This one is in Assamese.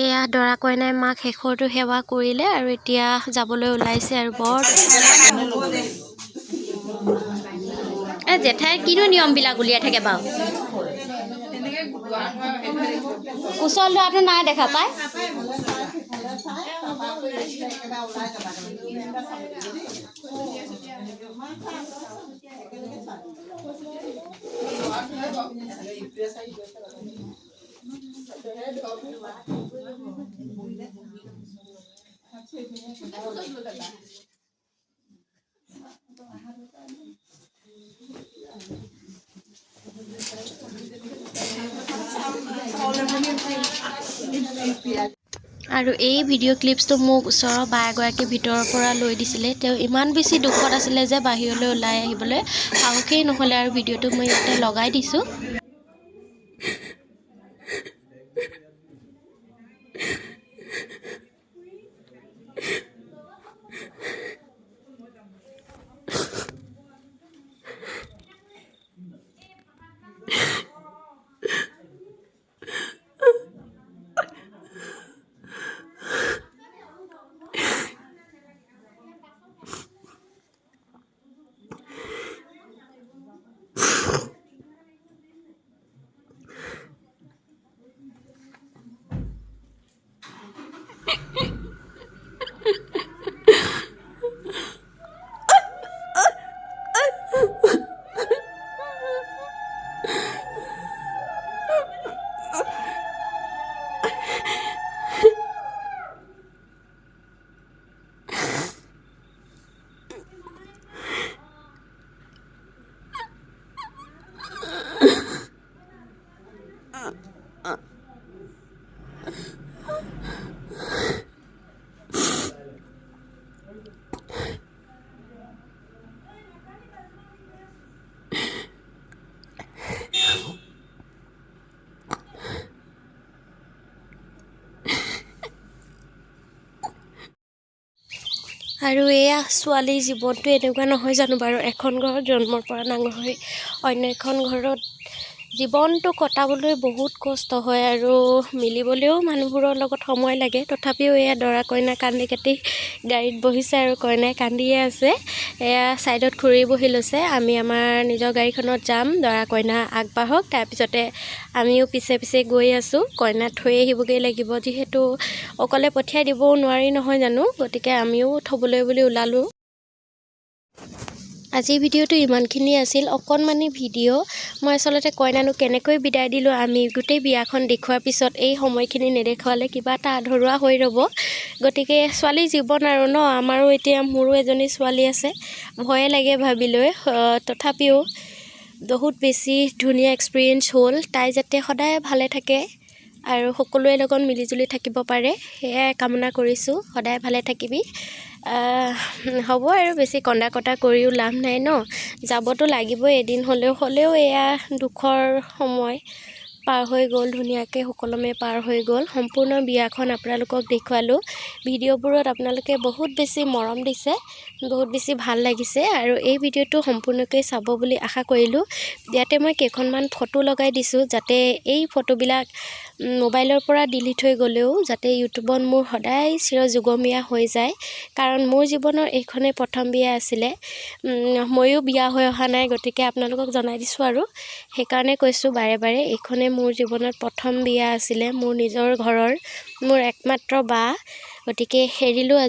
এয়া দৰা কইনাই মাক শেষৰটো সেৱা কৰিলে আৰু এতিয়া যাবলৈ ওলাইছে আৰু বৰ এই জেঠাই কিনো নিয়মবিলাক উলিয়াই থাকে বাৰু। কুচল ধোৱাটো নাই দেখা পাই। আৰু এই ভিডিঅ' ক্লিপছটো মোক ওচৰৰ বা এগৰাকীৰ ভিতৰৰ পৰা লৈ দিছিলে। তেওঁ ইমান বেছি দুখত আছিলে যে বাহিৰলৈ ওলাই আহিবলৈ সাহসেই নহ'লে আৰু ভিডিঅ'টো মই ইয়াতে লগাই দিছোঁ। আৰু এয়া ছোৱালীৰ জীৱনটো এনেকুৱা নহয় জানো বাৰু, এখন ঘৰত জন্মৰ পৰা ডাঙৰ হৈ অন্য এখন ঘৰত জীৱনটো কটাবলৈ বহুত কষ্ট হয় আৰু মিলিবলৈও মানুহবোৰৰ লগত সময় লাগে। তথাপিও এয়া দৰা কইনা কান্দি কাটি গাড়ীত বহিছে আৰু কইনাই কান্দিয়ে আছে। এয়া ছাইডত খুৰী বহি লৈছে। আমি আমাৰ নিজৰ গাড়ীখনত যাম, দৰা কইনা আগবাঢ়ক, তাৰপিছতে আমিও পিছে পিছে গৈ আছোঁ। কইনা থৈ আহিবগৈ লাগিব, যিহেতু অকলে পঠিয়াই দিবও নোৱাৰি নহয় জানো, গতিকে আমিও থ'বলৈ বুলি ওলালোঁ। আজিৰ ভিডিঅ'টো ইমানখিনি আছিল, অকণমানি ভিডিঅ'। মই আচলতে কইনানো কেনেকৈ বিদায় দিলোঁ, আমি গোটেই বিয়াখন দেখুওৱাৰ পিছত এই সময়খিনি নেদেখুৱালে কিবা এটা আধৰুৱা হৈ ৰ'ব। গতিকে ছোৱালীৰ জীৱন আৰু ন, আমাৰো এতিয়া মোৰো এজনী ছোৱালী আছে, ভয়ে লাগে ভাবিলৈ। তথাপিও বহুত বেছি ধুনীয়া এক্সপিৰিয়েঞ্চ হ'ল। তাই যাতে সদায় ভালে থাকে আৰু সকলোৰে লগত মিলিজুলি থাকিব পাৰে, সেয়াই কামনা কৰিছোঁ। সদায় ভালে থাকিবি। হ'ব আৰু বেছি কন্দা কটা কৰিও লাভ নাই ন, যাবতো লাগিবই এদিন হ'লেও। হ'লেও এয়া দুখৰ সময় পাৰ হৈ গ'ল, ধুনীয়াকৈ সুকলমে পাৰ হৈ গ'ল। সম্পূৰ্ণ বিয়াখন আপোনালোকক দেখুৱালোঁ। ভিডিঅ'বোৰত আপোনালোকে বহুত বেছি মৰম দিছে, বহুত বেছি ভাল লাগিছে। আৰু এই ভিডিঅ'টো সম্পূৰ্ণকৈ চাব বুলি আশা কৰিলোঁ। ইয়াতে মই কেইখনমান ফটো লগাই দিছোঁ, যাতে এই ফটোবিলাক মোবাইলৰ পৰা ডিলিট হৈ গ'লেও যাতে ইউটিউবত মোৰ সদায় চিৰযুগমীয়া হৈ যায়। কাৰণ মোৰ জীৱনৰ এইখনেই প্ৰথম বিয়া আছিলে, ময়ো বিয়া হৈ অহা নাই, গতিকে আপোনালোকক জনাই দিছোঁ আৰু সেইকাৰণে কৈছোঁ বাৰে বাৰে, এইখনেই মোৰ জীৱনত প্ৰথম বিয়া আছিলে, মোৰ নিজৰ ঘৰৰ, মোৰ একমাত্ৰ বা। গতিকে এৰিলোঁ আজি।